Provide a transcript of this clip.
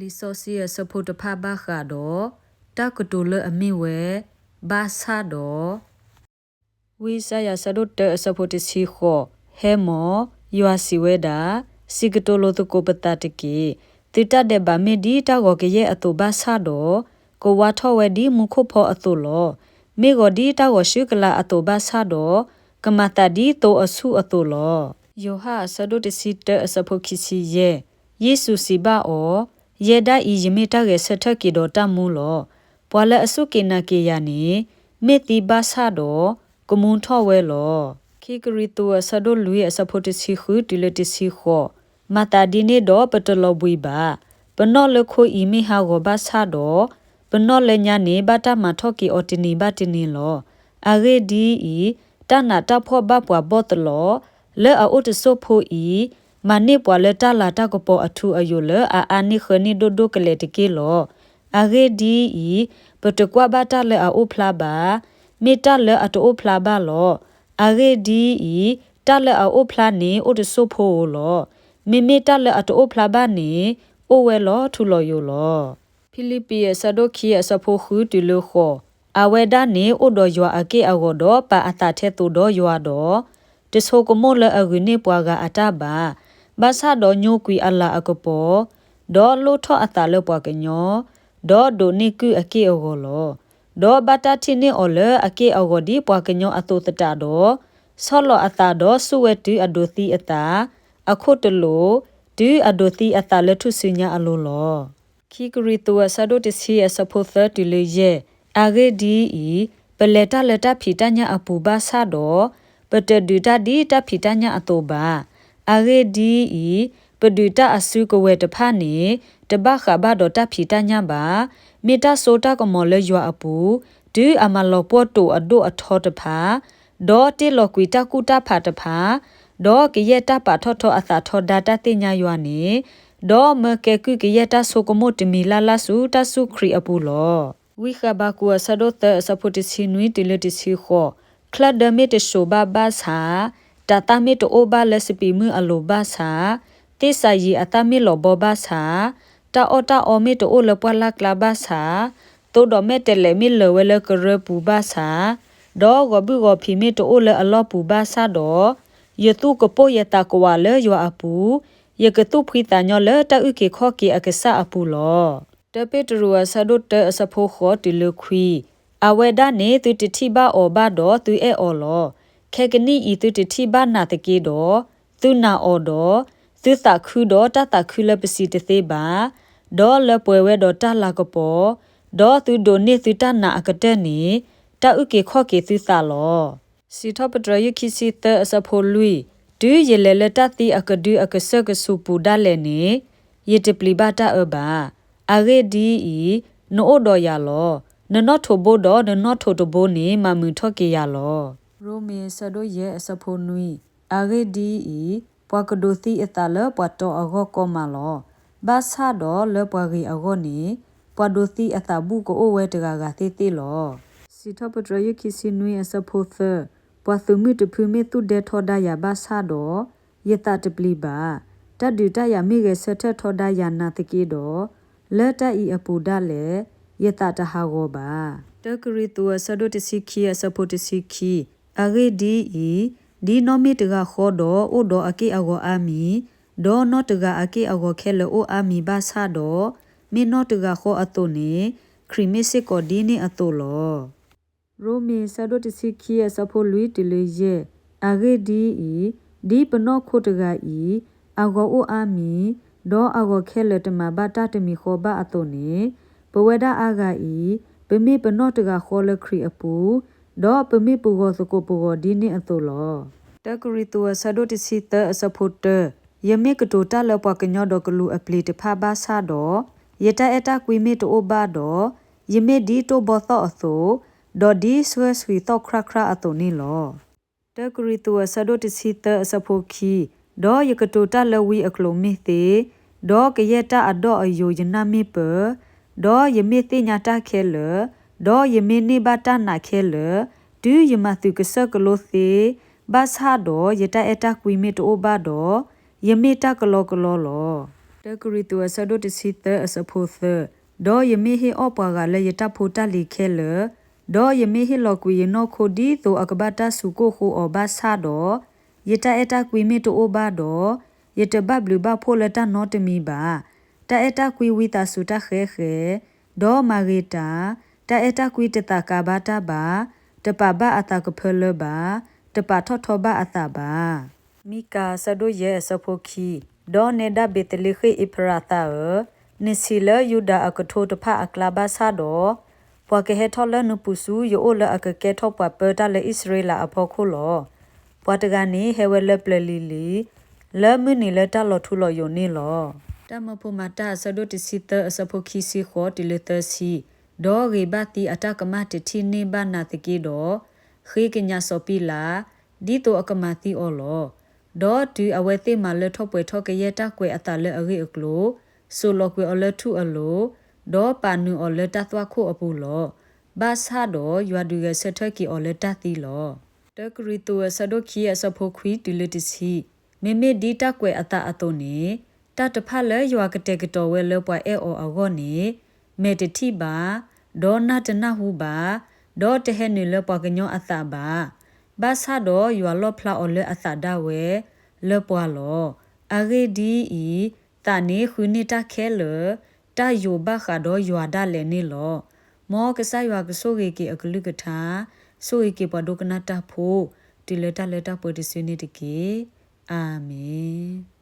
လံာ်စီဆှံအဆၢဖိတဖၣ်ဘၣ်ဃးဒီး တၢ်ကတိၤလၢအမ့ၢ်ဝဲ ဘၣ်ဆၣ်ဒီး ဝံယၡါယၤအဆၢဒိၣ်တၢအဆၢဖိတဆံဃိး, ဟဲမီၢ်, ယွၤစံးဝဲဒၣ်, စံးကတိၤလိာ်သကိးပသးတက့ၢ်. သုတၢ်ဒဲးဘးမ့ၢ်ဒ်တၢ်ဂီၤကယဲၢ်အသိးဘၣ်ဆၣ်ဒီး, ကဝါထီၣ်ဝဲဒ်မူခိၣ်ဖီအသိးလီၤ. မ့ၢ်ဂီၤဒ်တၢ်ဂီၤဆှုကလၤအသိးဘၣ်ဆၣ်ဒီး, ကမၤသးဒ်သိအဆူၣ်အသိးလီၤ. ယိၤဟၣ်အဆၢဒိၣ်တဆံတၢအဆၢဖိခံဆံယဲၢ်, ယ့ၣ်ၡူးစံးဘၣ်အီၤ, ယဲဒၣ်အံၤယမ့ၢ်တၢ်ဂဲၤဆၢထၢၣ်က့ၤဒီးတၢ်မူလီၤ. ပှၤလၢအစူၢ်က့ၤနာ်က့ၤယၤန့ၣ် မ့ၢ်သံဘၣ်ဆၣ်ဒီး ကမူထီၣ်ဝဲလီၤ. ခံကရံၣ်သူးအဆၢဒိၣ်လွံၢ်အဆၢဖိတဆံဃုတုၤလၢတဆံဃိး, မၤသးဒ်န့ၣ်ဒီးပတလီၤဘှံးဘၣ်. ပနီၣ်လၢခိအံၤမ့ၢ်ဟးဂီၤဘၣ်ဆၣ်ဒီး, ပနီၣ်လၢညါန့ၣ်ဘၣ်တၢ်မၤထီၣ်က့ၤအီၤတနံၤဘၣ်တနံၤလီၤ. အဂ့ၢ်ဒ်အံၤ, တၢ်နးတၢ်ဖှီၣ်ဘၣ်ပှၤဘီၣ်သလီၤ, လၢအအိၣ်တစိၢ်ဖိအံၤ, မၤန့ၢ်ပှၤလၢတၢ်လၤတၢ်ကပီၤအထူအယိာ်လၢအအါန့ၢ်ဃၢၤန့ၢ်ဒိၣ်ဒိၣ်ကလဲာ်တက့ၢ်လီၤ. အဂ့ၢ်ဒ်အံၤ, ပတကွၢ်ဘၣ်တၢ်လၢအအိၣ်ဖျါဘၣ်, မ့ၢ်တၢ်လၢအတအိၣ်ဖျါဘၣ်လီၤ. အဂ့ၢ်ဒ်အံၤ, တၢ်လၢအအိၣ်ဖျါန့ၣ်အိၣ်တစိၢ်ဖိဧိၤလီၤ. မ့မ့ၢ်တၢ်လၢအတအိၣ်ဖျါဘၣ်န့ၣ်, အိၣ်ဝဲလီၤထူလီၤယိာ်လီၤ. ဖံလံးပံးအဆၢဒိၣ်ခံအဆၢဖိဃုတုၤလၢဃိး, အဝဲဒၣ်န့ၣ်အိၣ်ဒီးယွၤအက့ၢ်အဂီၤဒီးပာ်အသးထဲသိးဒီးယွၤဒီး, တဆိကမိၣ်လၢအဂုာ်န့ၢ်ပှၤဂၤအတၢ်ဘၣ်, ဘၣ်ဆၣ်ဒီးညိကွံာ်အလၤအကပီၤ, ဒီးလိၣ်ထီၣ်အသးလၢပှၤကညီ, ဒီးဒိးန့ၢ်ကုၢ်အက့ၢ်အဂီၤလီၤ. ဒီးဘၣ်တၢ်ထံၣ်န့ၢ်အီၤလၢအက့ၢ်အဂီၤဒ်ပှၤကညီအသိးသတးဒီး, ဆီၣ်လီၤအသးဒီးစူၢ်ဝဲတုၤအဒိးသံအသး, အခိၣ်တလိာ်, တုၤအဒိးသံအသးလၢထူၣ်စုညါအလိၤလီၤ. ခံကရံၣ်သူးအဆၢဒိၣ်တဆံအဆၢဖိသၢတုၤလၢယဲၢ်, အဂ့ၢ်ဒ်အံၤ, ပလဲၤတၢ်လၢတၢ်ဖံးတၢ်ညၣ်အပူၤဘၣ်ဆၣ်ဒီး, ပတဒုးတၢ်ဒ်တၢ်ဖံးတၢ်ညၣ်အသိးဘၣ်. အဂ့ၢ်ဒ်အံၤ, ပဒုးတၢ်အစုကဝဲၤတဖၣ်န့ၣ်, တဘၣ်ဃးဘၣ်ဒီးတၢ်ဖံးတၢ်ညၣ်ဘၣ်. မ့ၢ်တၢ်စိတၢ်ကမီၤလၢယွၤအပူၤ, တုၤအမၤလီၤပှီၢ်တိာ်အဒိၣ်အထီတဖၣ်, ဒီးတ့ၢ်လီၤကွံာ်တၢ်ကူၣ်တၢ်ဖးတဖၣ်, ဒီးကယဲၢ်တၢ်ပာ်ထီၣ်ထီအသးထီဒါတၢ်သ့ၣ်ညါယွၤန့ၣ်, ဒီးမၢကဲကုၢ်ကယဲၢ်တၢ်ဆိကမိၣ်တမံၤလၢ်လၢ်ဆူတၢ်စူၢ်ခရံာ်အပူၤလီၤ. ဝံဃဘးကူးအဆၢဒိၣ်သၢအဆၢဖိတဆံနွံတုၤလၢတဆံဃိး, ချၢၣ်ဒၢမ့ၢ်တစိၤဘၣ်ဘၣ်ဆၣ်, တၤသၣ်မ့ၢ်တအိၣ်ဘၣ်လၢစပံးမုၢ်အလိၤဘၣ်ဆၣ်, သ့ၣ်စၤယံၤအသၣ်မ့ၢ်လီၤဘီဘၣ်ဆၣ်, တၢ်အီၣ်တၢ်အီမ့ၢ်တအိၣ်လၢပှၢ်လၢ်ကျါဘၣ်ဆၣ်, သိဒီးမဲာ်တဲးလဲးမ့ၢ်လၢာ်ဝဲလၢကရၢပူၤဘၣ်ဆၣ်, ဒီးဂီၤဘုၣ်ဂီၤဖံးမ့ၢ်တအိၣ်လၢအလီၢ်ပူၤဘၣ်ဆၣ်ဒီး, ယသူၣ်ကပိာ်ယသးကဝးလၢယွၤအပူၤ, ယကသူၣ်ဖှံသးညီလၢတၢ်အုၣ်က့ၤခီၣ်က့ၤအကစၢ်အပူၤလီၤ. တၢ်ပ့းတရူးအဆၢဒိၣ်တၢအဆၢဖိဃိးတုၤလၢခွံ, အဝဲဒၣ်န့ၣ်သုတထံၣ်ဘၣ်အီၤဘၣ်ဒီးသုအဲၣ်အီၤလီၤ. ခဲကနံၣ်အံၤသုတထံၣ်ဘၣ်နၤသက့ဒီး, သုနာ်အီၤဒီး, သုသးခုဒီးတၢ်သးခုလၢပစံးတသ့ဘၣ်. ဒီးလၢပှဲၤဝဲဒီးတၢ်လၤကပီၤ, ဒီးသုဒိးန့ၢ်သုတၢ်နာ်အကတၢၢ်န့ၣ်, တၢ်အုၣ်က့ၤခီၣ်က့ၤသုသးလီၤ. စံးထီၣ်ပတြၢၤယုၢ်ခံဆံသၢအဆၢဖိလွံၢ်, တုၤယလဲၤလၢတၢ်သံအကဒုအကစၢၢ်ကဆူးပူၤဒၣ်လဲာ်န့ၣ်, ယတပျံၤဘၣ်တၢ်အၢဘၣ်. အဂ့ၢ်ဒ်အံၤ, နအိၣ်ဒီးယၤလီၤ. နနီၣ်ထိးဘိဒီးနနီၣ်ထိးတဘိန့ၣ်မၤမုာ်ထီၣ်က့ၤယၤလီၤ. ရိမ့ၤအဆၢဒိၣ်ယဲၢ်အဆၢဖိနွံ, အဂ့ၢ်ဒ်အံၤ, ပှၤကဒိးသံအသးလၢပှၤတီအဂီၢ်ကီမးလီၤ. ဘၣ်ဆၣ်ဒီးလၢပှၤဂ့ၤအဂီၢ်န့ၣ်, ပှၤဒိးသံအသးဘူၣ်ကအိၣ်ဝဲတဂၤဂၤသ့ၣ်သ့ၣ်လီၤ. စံးထီၣ်ပတြၢၤယုၢ်ခံဆံနွံအဆၢဖိသၢ, ပှၤသုးမုၢ်တဖုမ့ၢ်သူၣ်ဒဲထီဒါယၤဘၣ်ဆၣ်ဒီး, ယသးတပျံၤဘၣ်. တၢ်ဒုးတၢ်ယၤမ့ၢ်ဂဲၤဆၢထၢၣ်ထီဒါယၤနၤသက့ဒီး, လၢတၢ်အံၤအပူၤဒၣ်လဲာ်, ယသးတဟးဂီၤဘၣ်. တၢကရံၣ်သူးအဆၢဒိၣ်တဆံခံအဆၢဖိတဆံခံ, အဂ့ၢ်ဒ်အံၤ, ဒ်နီၢ်မ့ၢ်တဂၤဃီဒီးအိၣ်ဒီးအက့ၢ်အဂီၤအါမံၤ, ဒီးနီၢ်တဂၤအက့ၢ်အဂီၤခဲလၢာ်အိၣ်အါမံၤဘၣ်ဆၣ်ဒီး, မ့ၢ်နီၢ်တဂၤဃီအသိးန့ၣ်, ခရံာ်မ့ၢ်စ့ၢ်ကီးဒ်န့ၣ်အသိးလီၤ. ရိမ့ၤအဆၢဒိၣ်တဆံခံအဆၢဖိလွံၢ်တုၤလၢယဲၢ်, အဂ့ၢ်ဒ်အံၤ, ဒ်ပနီၢ်ခိတဂၤအံၤ, အဂီၤအိၣ်အါမံၤ, ဒီးအဂီၤခဲလၢာ်တမၤဘၣ်တၢ်တမံၤဃီဘၣ်အသိးန့ၣ်, ပဝဲဒၣ်အါဂၤအံၤ, ပမ့ၢ်ပနီၢ်တဂၤဃီလၢခရံာ်အပူၤ, ဒီးပမ့ၢ်ပဂီၤသကိးပဂီၤဒ်န့ၣ်အသိးလီၤ. တၢကရံၣ်သူးအဆၢဒိၣ်တဆံသၢအဆၢဖိတၢ, ယမ့ၢ်ကတိၤတၢ်လၢပှၤကညီဒီးကလူးအပျ့ၤတဖၣ်ဘၣ်ဆၣ်ဒီး, ယတၢ်အဲၣ်တၢ်ကွံမ့ၢ်တအိၣ်ဘၣ်ဒီး, ယမ့ၢ်ဒ်တိၢ်ဘီသီၣ်အသိး, ဒီးဒ်ဆှၢဆှံသီၣ်ခရၣ်ခရၣ်အသိးန့ၣ်လီၤ. တၢကရံၣ်သူးအဆၢဒိၣ်တဆံသၢအဆၢဖိခံ, ဒီးယကတိၤတၢ်လၢဝံအကျိာ်မ့ၢ်သ့, ဒီးကယဲၢ်တၢ်အဒီၣ်အယိာ်ယနၢ်မ့ၢ်ပၢၤ, ဒီးယမ့ၢ်သ့ၣ်ညါတၢ်ခဲလၢာ်, ဒီးယမ့ၢ်န့ၢ်ဘၣ်တၢ်နာ်ခဲလၢာ်, တုၤယမၤသုးကစၢၢ်ကလိသ့, ဘၣ်ဆၣ်ဒီးယတၢ်အဲၣ်တၢ်ကွံမ့ၢ်တအိၣ်ဘၣ်ဒီး, ယမ့ၢ်တၢ်ကလီကလီလီၤ. တၢကရံၣ်သူး အဆၢဒိၣ်တဆံသၢ အဆၢဖိသၢ, ဒီးယမ့ၢ်ဟ့ၣ်အီၣ်ပှၤဂၤလၢယတၢ်ဖိတၢ်လံၤခဲလၢာ်, ဒီးယမ့ၢ်ဟ့ၣ်လီၤကွံာ်ယနီၢ်ခိဒ်သိးအကဘၣ်တၢ်စူၤကိၣ်ဃိအီၤဘၣ်ဆၣ်ဒီး, ယတၢ်အဲၣ်တၢ်ကွံမ့ၢ်တအိၣ်ဘၣ်ဒီး, ယတဘၣ်ဘျုးဘၣ်ဖှိၣ်လၢတၢ်နီတမံၤဘၣ်. တၢ်အဲၣ်တၢ်ကွံဝံသးစူၤတၢ်ဃဲဃဲ, ဒီးမၤဂ့ၤတၢ်, တၢ်အဲၣ်တၢ်ကွံတသးကးဘၣ်တၢ်ဘၣ်, တပာ်ဘၣ်အသးကဖၢလၢဘၣ်, တပာ်ထီၣ်ထီဘၣ်အသးဘၣ်. မံကၤ အဆၢဒိၣ်ယဲၢ် အဆၢဖိခံ, ဒီးနဲဒၣ်ဘ့းသလ့ဃ့ၣ်အ့ဖရၤသးဧၢ, နဆံးလၢယူဒၤအကထိတဖၣ်အကျါဘၣ်ဆၣ်ဒီး, ပှၤကဟဲထီၣ်လၢနပူၤဆူယအိၣ်လၢအကကဲထီၣ်ပှၤပၢတၢ်လၢအံၣ်စရ့လးအဖီခိၣ်လီၤ. ပှၤတဂၤန့ၣ်ဟဲဝဲလၢပျၢၤလံၤလံၤ, လၢမုၢ်နံၤလၢတၢ်လီၤထူလီၤယိာ်န့ၣ်လီၤ. တၢ်မၢဖိမၤတၢ် အဆၢဒိၣ်တဆံသၢ အဆၢဖိခံဆံဃိးတုၤလၢသၢဆံ, ဒီးဂ့ၤဘၣ်သံအတၢ်ကမၣ်တထံၣ်န့ၢ်ဘၣ်နၤသက့ဒီး, ဃ့ကညးစီၤပံၤလး, ဒ်သိးအကမၤသံအီၤလီၤ. ဒီးတုၤအဝဲသ့ၣ်မၤလၢထီၣ်ပှဲၤထီၣ်ကယဲၢ်တၢ်ကွဲးအသးလၢအဂ့ၢ်အကျိၤ, စိာ်လီၤကွံာ်အီၤလၢထူၣ်အလိၤ, ဒီးပာ်နုာ်အီၤလၢတၢ်သွၣ်ခိၣ်အပူၤလီၤ. ဘၣ်ဆၣ်ဒီးယွၤဒုးဂဲၤဆၢထၢၣ်က့ၤအီၤလၢတၢ်သံလီၤ. တၢကရံၣ်သူး အဆၢဒိၣ်ခံ အဆၢဖိခွံတုၤလၢတဆံ, မ့မ့ၢ်ဒ်တၢ်ကွဲးအသးအသိးန့ၣ်, တၢ်တဖၣ်လၢယွၤကတဲာ်ကတီၤဝဲလၢပှၤအဲၣ်အီၤအဂီၢ်န့ၣ်, မဲာ်တထံၣ်ဘၣ်, ဒီးနၢ်တနၢ်ဟူဘၣ်, ဒီးတဟဲနုာ်လၢပှၤကညီအသးဘၣ်. ဘၣ်ဆၣ်ဒီးယွၤလီၣ်ဖျါအီၤလၢအသးဒၣ်ဝဲ, လၢပှၤလီၤ. အဂ့ၢ်ဒ်အံၤ, သးန့ၣ်ဃုန့ၢ်တၢ်ခဲလၢာ်, တၢ်ယိာ်ဘၣ်ဃးဒီးယွၤဒၣ်လဲာ်န့ၣ်လီၤ. မ်ကစၢ်ယွၤကဆိၣ်ဂ့ၤက့ၤအကလုၢ်ကထါ, ဆိၣ်ဂ့ၤက့ၤပှၤဒိကနၣ်တၢ်ဖိ, တုၤလၢတၢ်လၢတၢ်ပှဲၤတစုန့ၣ်တက့ၢ်. အၤမ့ၣ်.